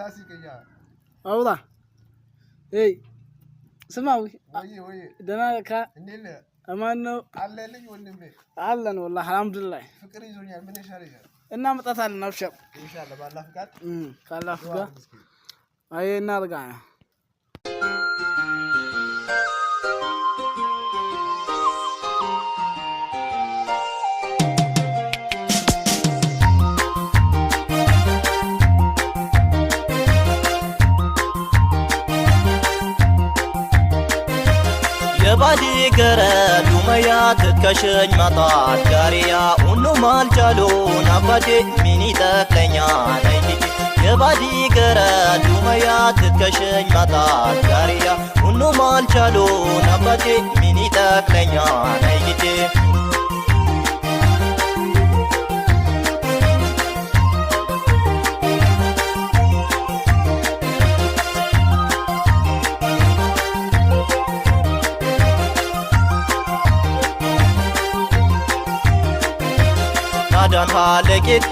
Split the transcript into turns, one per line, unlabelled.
አታስቀኛ።
አውራ ኤይ ስማው።
ወይ ወይ።
ደህና ነህ?
እንዴት ነህ?
አማን ነው?
አለልኝ ወንድሜ።
አለን ወላሂ አልሐምዱሊላህ።
ፍቅር ይዞኛል። ምን ይሻለኛል?
እናመጣታለን። አብሽር።
ኢንሻአላህ ባላህ ፍቃድ።
ካላህ ፍቃድ። አይ እናደርጋለን።
የባዲ ገረድ ዱመያ ትከሸኝ ማጣት ጋሪያ ኡኑ ማልቻሉን አባቴ ሚኒ ጠቅለኛ ነይቲቲ የባዲ ገረድ ዱመያ ትከሸኝ ማጣት ጋሪያ ኡኑ ማልቻሉን አባቴ ሚኒ ጠቅለኛ ነይቲቲ። ናዳን ሃለቄት።